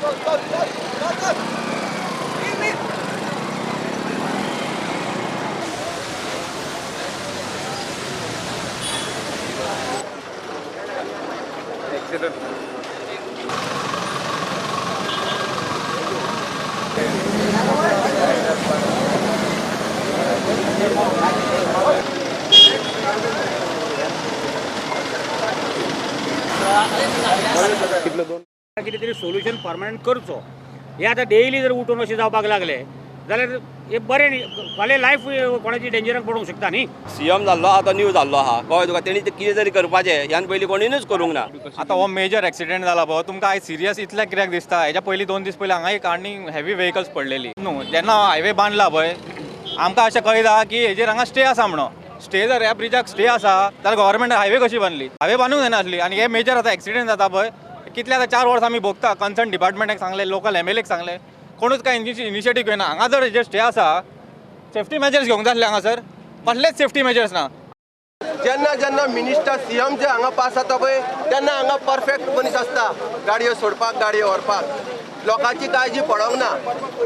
चल चल चल चल चल मीर मीर. कितें तरी सोल्युशन परमनंट करचो. हे आतां डेली जर उठून अशें जावपाक लागले जाल्यार हे बरें न्ही. फाल्यां लायफ कोणाची डेंजराक पडूंक शकता न्ही. सीएम जाल्लो आहा तो न्यू जाल्लो आहा, कळ्ळें तुका? तेणी कितें तरी करपाचें ह्यान पयलीं कोणीनूच करूंक ना. आतां हो मेजर एक्सिडेंट जाला पळय, तुमकां आयज सिरियस इतलें कित्याक दिसता? हेज्या पयलीं 2 दीस पयलीं हांगा एक आनी हेवी वेहिकल्स पडलेली न्हू. जेन्ना हायवे बांदला पळय, आमकां अशें कळयता की हेजेर हांगा स्टे आसा म्हणून. स्टे जर ह्या ब्रिजाक स्टे आसा जाल्यार गव्हर्मेंट हायवे कशी बांदली? हायवे बांदूंक जायना आसली. आनी हे मेजर आतां एक्सिडेंट जाता पळय, कितले आतां 4 वर्सां आमी भोगता. कन्सर्न डिपार्टमेंटाक सांगलें, लोकल एमएलएक सांगलें, कोणूच कांय इनिशिएटीव घेयना. हांगा जर हेजेर स्टे आसा, सेफ्टी मेजर्स घेवंक जाय आसले. हांगासर कसलेच सेफ्टी मेजर्स ना. जेन्ना जेन्ना मिनिस्टर सीएम जे हांगा पास जाता पळय, तेन्ना हांगा परफेक्ट मनीस आसता, गाडयो सोडपाक, गाडयो व्हरपाक. लोकांची काळजी पडोंक ना.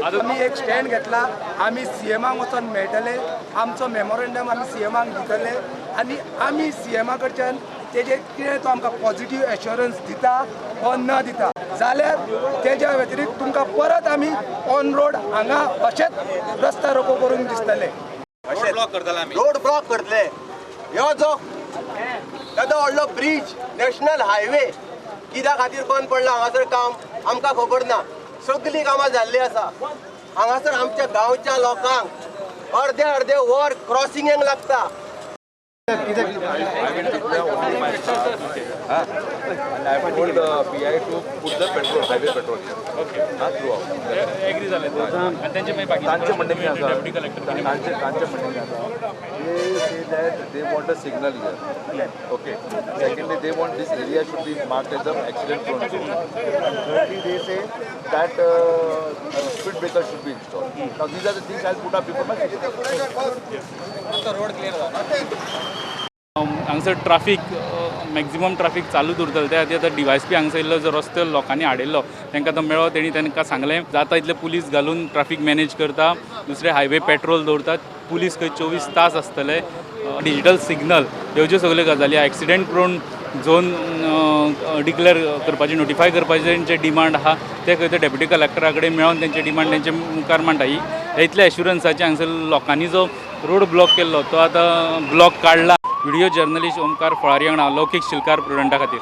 आमी एक स्टँड घेतला. आमी सीएमाक वचोन मेळटले, आमचो मेमोरेंडम आमी सीएमाक दितले आनी आमी सीएमा कडच्यान तेजे कितें तो आमकां पॉझिटीव एश्योरन्स दिता वा न दिता जाल्यार तेज्या व्यतिरिक्त तुमकां परत आमी ऑन रोड हांगा अशेंच रस्ता रोको करून दिसतले. रोड ब्लॉक करतले आमी. रोड ब्लॉक करतले. ह्यो जो येदो व्हडलो ब्रीज, नॅशनल हायवे कित्या खातीर बंद पडला हांगासर काम आमकां खबर ना. सगळीं कामां जाल्लीं आसा. हांगासर आमच्या गांवच्या लोकांक अर्दे अर्दे वर क्रॉसिंगेक लागता. And I have told the PI to put the patrol, highway patrol here. Okay. हा, throughout. Agree जाले आनी तेंचे मागीर बाकीचे तांचे म्हणणें कितें आसा? डेप्युटी कलेक्टर तांचे म्हणणें कितें आसा? They say that they want a signal here. Okay. Secondly, they want this area should be marked as a accident prone zone. And thirdly, they say that a speed breaker should be installed. Now these are the things I'll put up before my road clear जाला. हांगसर traffic, maximum traffic चालूच उरतलें. त्या खातीर आतां DySP हांगसर येयल्लो, जो रस्तो लोकांनी हाडिल्लो तांकां तो मेळ्ळो. तेणी तांकां सांगलें, जाता इतले पुलीस घालून ट्राफीक मॅनेज करता. दुसरे हायवे पेट्रोल दवरतात, पुलीस खंय 24 तास आसतले, डिजिटल सिग्नल, ह्यो ज्यो सगल्यो गजाली, एक्सिडेंट प्रोन झोन डिक्लेअर करपाची, नोटिफाय करपाचे तेंचे डिमांड आहा. ते खंय ते डेप्युटी कलेक्टरा कडेन मेळोन तेंचे डिमांड तेंचे मुखार मांडटा. ही इतल्या एश्युरन्साचे हांगसर लोकांनी जो रोड ब्लॉक केल्लो तो आतां ब्लॉक काडला. व्हिडिओ जर्नलिस्ट ओमकार फळारी वांगडा लौकीक शिलकार, प्रुडंटा खातीर.